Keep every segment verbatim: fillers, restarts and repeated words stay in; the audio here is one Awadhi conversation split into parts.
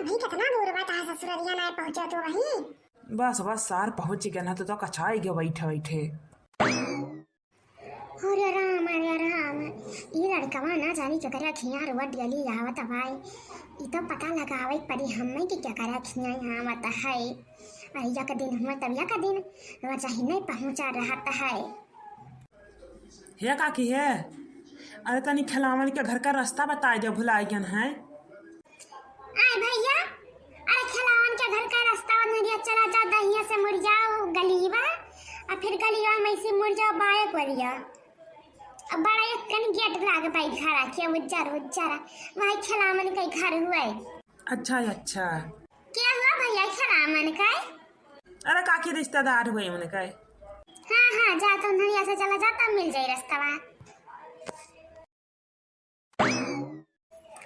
अभी कितना दूर बा तहार ससुररिया, नाय पहुँचो तू वहीं। बस, बस, सार पहुँच गए ना, तो, तो कछाई गए बैठे बैठे। अरे राम, अरे राम, ई लड़कवा ना जानी केकरा खिया रोड गली आवत भाई। ई तो पता लगावे के पड़ी हमें कि केकरा खिया आवत है। अरे एक दिन हुआ तब एक दिन रोज ही नहीं पहुँचा रहत है। हे काकी हे, अरे तनी खेलावन के घर का रास्ता बताइ दे, भुलाइ गन है। आय भैया, अरे खेलावन के घर का रास्ता नरिया चला जा, दहिया से मुड़ जाओ गलीवा, और फिर गलीवा में से मुड़ जाओ बाएं कोरिया। अब बड़ा एक कन गेट लाग बाई घर आके, उज्जर उज्जर, वही खेलावन के घर हुए। अच्छा, अच्छा। क्या हुआ भैया, खेलावन का? अरे काकी रिश्तेदार हुए उनका। हाँ, हाँ, जा तो नरिया से चला जा, तब मिल जाए रास्ता।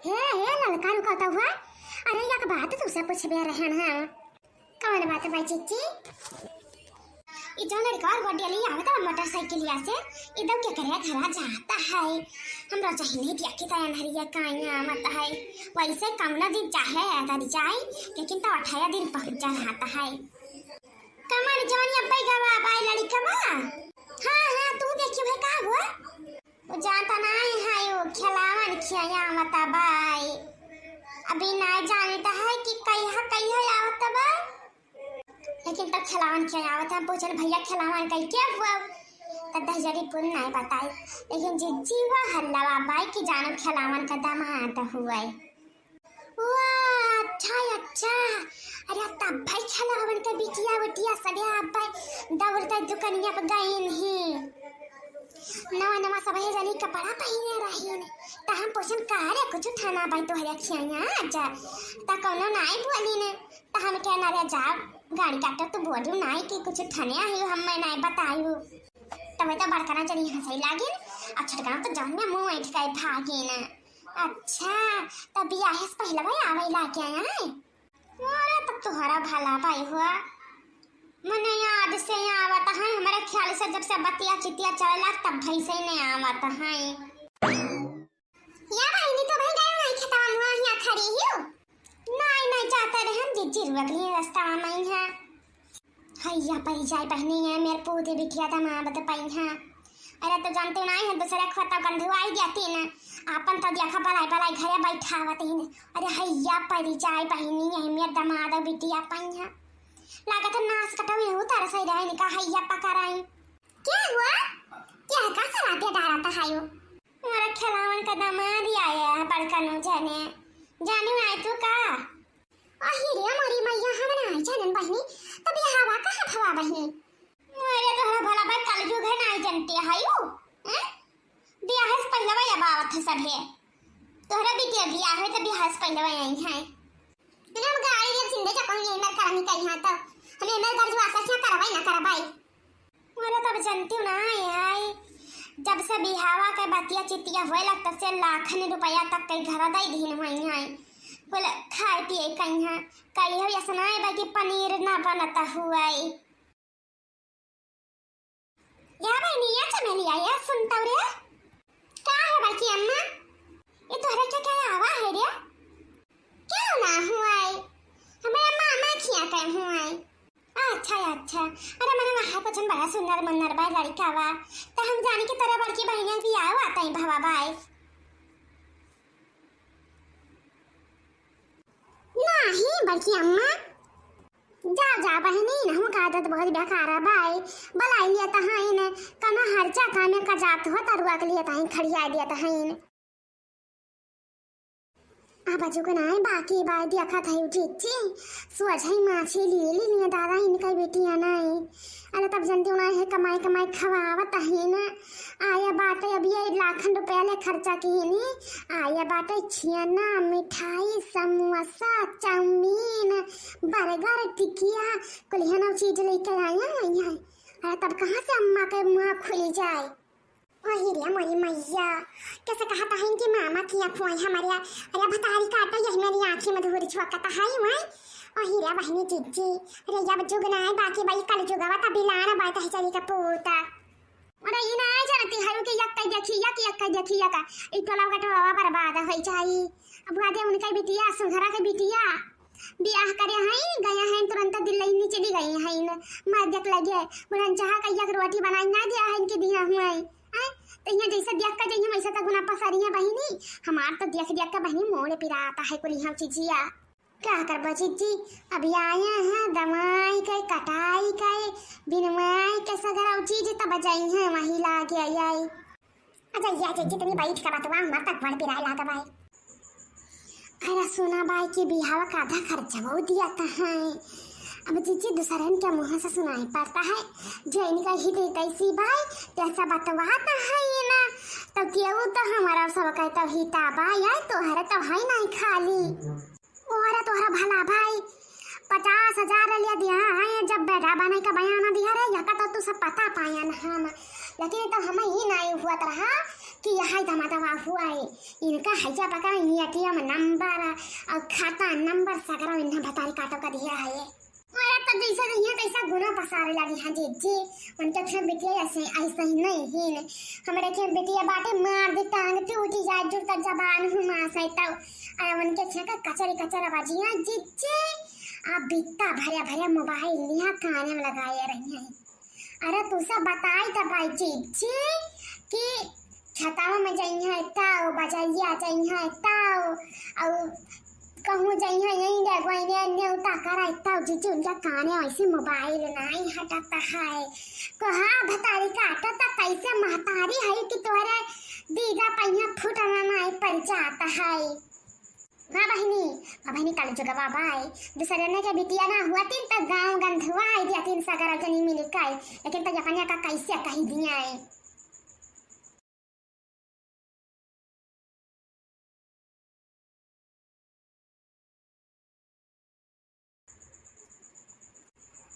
हे, हे, ललका रुका तो हुआ। अरे, एक बात तुमसे पूछबे रहन है। कौन बात बा, जीजी? ई जो लड़का और गोडिया ले आवत है मोटरसाइकिलिया से, ई दो केकरे घरा जाता है? हमरा चाहे नहीं दिया कि तय अनहरिया काहे आवत है। वैसे कमला दिन चाहे अगर जाए, लेकिन तो अठारह दिन पहुँच जा रहता है। कमर जवानी अब्बे गवा बाई लड़कवा। हाँ, हाँ, तू देखी भाई का हुआ? वो जानता नाहीं है, वो खेलावन खिया आवत बाई। अभी नाहीं जानता है कि कहिया, कहिया आवत बाई। लेकिन तब खेलावन खिया आवत है, पूछन भैया खेलावन कही के हुआ? तब दहिजरी पुन नाहीं बताई। लेकिन जीजी हुआ हल्ला बाई कि जानो खेलावन का दामाद हुआ है। वाह, अच्छा, अच्छा। अरे, तब भाई खेलावन के बिटिया उटिया सभे आप भाई दौड़ते दुकनिया पे गईन ही। नवा नवा सभे जनी कपड़ा पहिने रहीन। त हम पूछन, "का रे, कुछ थाना बाई तोहरे खियाइया आजा?" त कौनो नाई बोली ने। त हम कहना रे, "जा, गाड़ी काटो, तू बोलू नाई कि कुछ थाने आई, हम मैं नाई बतायू।" तबे तो बड़कना जनी हंसई लागिन, आ छोटकना तो जान में मुंह ऐंठ के भागिन। अच्छा, त बियाहे से पहिले भाई आवे लागे आया है? अरे, तब तोहरा भला भाई हुआ। मने याद से आवत है, हमारे ख्याल से जब से बतिया चितिया चलेला, तब भाई से नहीं आवत है। या बहिनी, तो भाई गए नहीं खेतवा मुआ हिया खड़ी हियो? नहीं, नहीं, जाता रहे हम जीजी रुक लिए रास्ता में ही है। हैया परी जाए बहिनी है, मेरे पूते बिटिया दामाद पई है। अरे तो जानते नाहीं है, दूसरा खोता गंधुआई जाती न, आपन तो देखा बलाई बलाई घरे बैठावत ही न। अरे हैया परी जाए बहिनी है, मेरे दामाद बिटिया पई है। लागत है नास कटवे हो तारा सही रहे निका हैया पकड़ाई। क्या हुआ? क्या का सलाह दे डारा था हायो? हमारा खेलावन का दामाद ही आया है बड़का नू जाने। जाने आए तू का? अहि रे मोरी मैया, हम नाई जानन बहिनी, त बियाहवा कहाँ भवा बहिनी? अरे तोहरा भला भाई कलयुग है, नाई जानते हयू? हैं? बियाह से पहिले भाई अब आवत है सभे। तोहरा बिटिया बियाह है त बियाह से पहिले भाई आई है। हम गाड़ी ले जिंदे चपंग ये मर करमी कही हाँ तो। हम ये मर गर्ज वासा क्या करवाई ना करवाई। अरे तब जनती ना है, जब से बिहावा के बतिया चितिया होए लग, तब से लाखन रुपया तक के घर दे दीन हुई है। बोले खाए पिए कहीं है, कहीं हो ऐसा ना है कि पनीर ना बनता हुआ है। या बहिनी, या चमेलिया, या सुनता रे? का है बाकी अम्मा? ये तोहरे के क्या आवा है रे? क्यों ना हुआ है? हमारे मामा खिया के हुआ है। अच्छा, अच्छा। अरे, मने वहाँ कुछ बड़ा सुंदर मुन्नर बा लड़का बा। त हम जानी कि तोरा बड़की बहिनिया भी आओ आता ही भवा बाई। नाही, बड़की अम्मा। जा, जा बहिनी, नहु का आदत बहुत बेकार है बाई। बुलाई लिया त हईन, कनो हर जगह में का जात हो, तरुआ के लिए त हईन, खड़िया दिया त हईन। अब जुग नाई बाकी बाई देखत है जीजी, सोझई माछी ली ली निया दादा इनका बेटिया नाई। अरे तब जनती नाई है कमाई कमाई खवावत है ना। आया बाटे अब ये लाखन रुपया ले खर्चा की नी। आया बाटे छियाना, मिठाई, समोसा, चाउमीन, बर्गर, टिकिया, कुलिहना चीज लेके आया है यहाँ। अरे तब कहाँ से अम्मा के मुँह खुली जाए? अहि रे मोरी मैया, कैसे कहत हईन कि मामा किया खुआई हमारे, अरे भतारी काटा यही मेरी आँखी में धूर झोंकत है वही। अहि रे बहिनी जीजी, अरे अब जुग ना है बाकी बाई कल जुगवा त बिलान बात है चली का पूता। अरे ई ना जानती है कि यक कह देखी यक, यक कह देखी यक, ई टोला का टोला बर्बाद हो जाई। अब आदे उनका बिटिया, सुघरा के बिटिया, बियाह करे हैं, गया हैं, तुरंत दिल्ली चली गई हैं। मैं देख लगे, बुढ़न चाहा कहिया के रोटी बनाई ना दिया है इनके दिया हुआ है। हैं? तो यहाँ जैसे देख के जइहैं, वैसे तो गुना पसारी है बहिनी। हमार तो देख देख के बहिनी मोड़ पिराता है कुल यहाँ चीजिया। क्या करबो जीजी, अभी आए हैं दवाई के, कटाई के, बिनवाई के सगरौ चीज तब जइहैं वही लागे आई। अच्छा, या जीजी तनी बैठ के बतवा, मत तक बड़ पिराए लागा बाई। अरे सुना बाई कि बिहाव का आधा खर्चवा दिया त है। अब जीजी दूसरन के मुँह से सुनाई पड़ता है, जो इनका हित हितैषी बाई, जैसा बतवाता है ये ना, तो केहू तो हमारा सब कहता हिता बाई, आई तोहरे तो है नहीं खाली। ओहरे तोहरा भला भाई, पचास हजार ले दिया है, जब बेटा बने का बयाना दिया रे, यका तो तू सब पता पायन हम। लेकिन तो हम ही नहीं हुआ रहा कि यही दमादवा हुआ है। इनका हैजा पका, ये एटीएम नंबर और खाता नंबर सगरा इन्हें भतारी काटो का दिया है। अरे तो जैसे नहीं है, तैसा गुना पसारे लगी है जीजी। उनके थे बिटिया ऐसे, ऐसे ही नहीं है। हमरे के बिटिया बाटे मार दी टांग टूटी जाए, जुड़ता जबान हुमा से तब। अरे उनके थे का कचरी कचरा बाजिया जीजी। आ बित्ता भरे भरे मोबाइल लिया काने में लगाए रही हैं। अरे तू सब बताई त भाई जीजी कि छतावा में जइहैं तौ, बजरिया जइहैं तौ, और कहूँ जइहैं यहीं रे गोइने न्योता कराई तौ जीजी उनका काने ऐसे मोबाइल नहीं हटता है। कहा भतारी काटता कैसे महतारी है कि तोहरे दीदा पहिया फुटना नहीं पड़ जाता है। हाँ बहिनी, हाँ बहिनी, कल जुगवा बाई, दूसरे ने के बिटिया ना हुआ तीन तक गाँव गंधवा आई दिया तीन सगरा जनी मिली काई, लेकिन तक अपने का कैसे कही दिया है।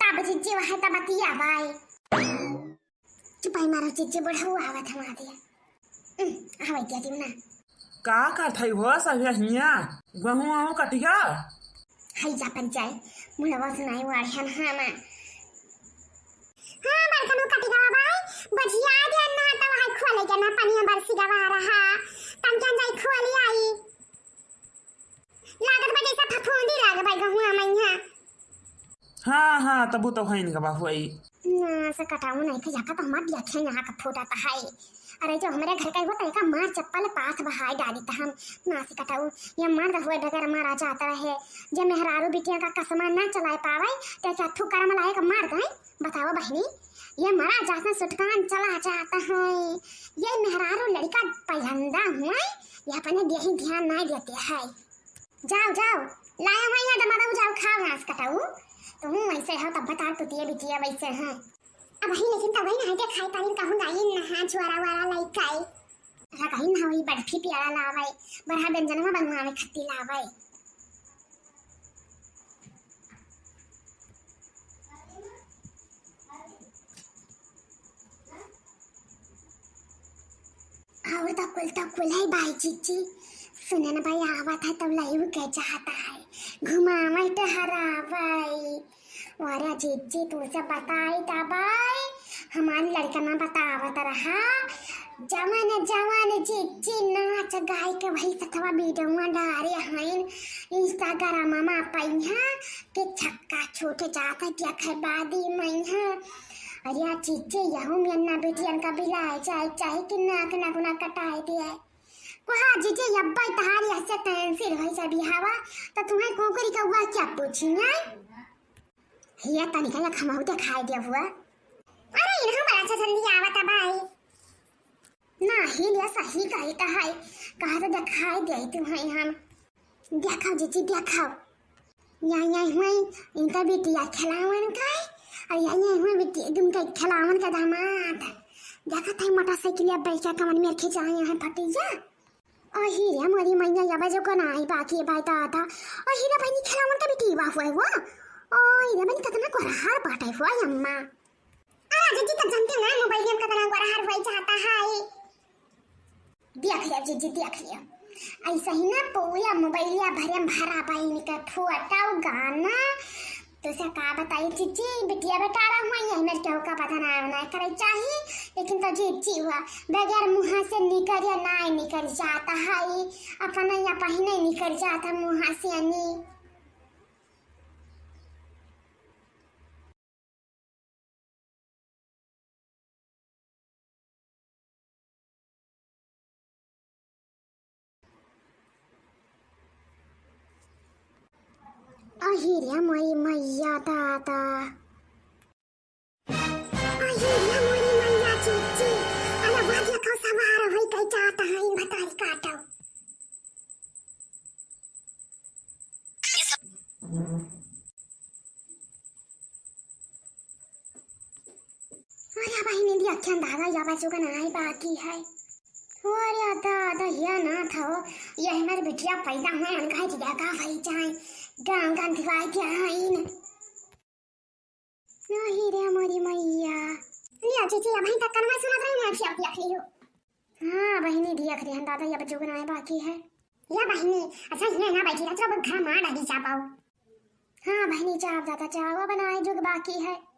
तब जीजी वहाँ तब बतिया बाई। चुपाई मारो जीजी, बुढ़ऊ आवत हम आ दिया। उम, आवे दिया दिम ना। का करत हई हो सब हिया? गहूँ वहूँ कटिया? हई जा पर जाए, मुड़वा सुनाई वाड़े हम हाँ माँ। हाँ, बड़कनो कटिया बाई, बजिया दे ना तो वहाँ खोले के ना पनिया बरसी गवा रहा। तन के जाई खोली आई। लागत बा जैसे फफूंदी लाग बा गहुआ मैया। हाँ, हाँ, तबू तो होइन का बाबू आई। ना से कटाऊ नहीं थे, यहाँ का तो हमार दिया थे, यहाँ का फूटा तो है। अरे जो हमरे घर का ही होता है का मार चप्पल पाथ बहाय डाली त हम ना से कटाऊ। ये मर्द हुए बगैर मारा जाता रहे। जे मेहरारू बिटिया का कसमा ना चलाए पावे, ते क्या थू करम लाए का मार दे? बताओ बहिनी, ये मरा जाता सुटकान चला जाता है। ये मेहरारू लड़का पयंदा हुए, ये अपने देही ध्यान नहीं देते हैं। जाओ, जाओ, लाया हुआ यहाँ दमा दऊ, जाओ, खाओ घास कटाऊ। तुम वैसे हो, तब बता, तू तिये बिटिया वैसे हैं। अब वही, लेकिन तब वही ना है, खाई पानी कहूँ जाई, नहा, छुआरा वारा लाई काई। ऐसा कहीं ना होई, बर्फी प्याला लावे, बड़ा व्यंजन में बनवावे खत्ती लावे। और तो कुल, तो कुल है बाई जीजी। सुने ना बाई, आवत है तो लाइव के चाहता है, घुमावे टहरावे। अरे जीजी, तू से बताई ता बाई, हमार लड़का ना बतावत रहा, जवन जवन जीजी नाच गाय के वही सथवा वीडियो डारे हैं Instagram में पइहा के छक्का छूट जाता, क्या खैबादी मैहा। अरे जीजी, यहू में ना बेटियन का बिलाए जाए, चाहे कि नाक ना गुना कटाए दिए। कोहा जीजी, अब्बा तहारी ऐसे कैंसिल होई जा बिहावा, तो तुम्हें कुकुरी कौवा क्या पूछी है? हिया तनिका या खमहू देखाई दे हुआ। अरे इन्हों बड़ा अच्छा जल्दी आवत है भाई। ना ही लिया सही कही तो है, कहा तो देखाई दे तू है हम। देखाओ जीजी देखाओ। या या हुई इनका बिटिया खिलावन का है, और या या हुई बिटिया तुम का खिलावन का दामाद। देखा था मोटरसाइकिल या बैठा कमन में खिंचाए हैं फटिया। अही रे मोरी मैया, या बजो को नाही बाकी बाई दादा। अही रे बहिनी, खिलावन का बिटिया हुआ है वो। ओए रे बहिनी, कितना गोरहार बाटे हुआ अम्मा। अरे जीजी, तब जानते ना मोबाइल में कितना गोरहार हुआ चाहता है। देख लिया जीजी, देख लिया। ऐसा ही ना पूरा मोबाइलिया भरे में भरा बहिनी का फोटो गाना। तो से का बताई जीजी, बिटिया बेटारा हुआ, यही मेरे केहू का पता ना, ना करे चाही, लेकिन तो जीजी हुआ, बगैर मुँह से निकल या ना निकल जाता है, अपना या पहिने निकल जाता मुँह से यानी। अहि रे मोरी मैया दादा। अहि रे मोरी मैया चीची। अरे वाह, देखो सवार होई कई जात हैं भतारी काटो। अरे बहिनी, देखियन दादा, या बच्चों का नाई बाकी है। अरे दादा, या ना था हो, ये हमारे बिटिया पैदा हुआ, उनका ही दिया का भाई जाए, गाँव का दिवाई दिया है इन। नहीं रे मोरी मैया। लिया चीची, अबहीं तक कनवा सुनत रही, मैं फिर देख लियो। हाँ बहिनी, देख रहे हैं दादा, या बच्चों का नाई बाकी है। या बहिनी, अच्छा ये ना बैठी रह, चलो घर मार डाली चापाओ। हाँ बहिनी, चाप दादा, चाप, अब नाई जुग बाकी है।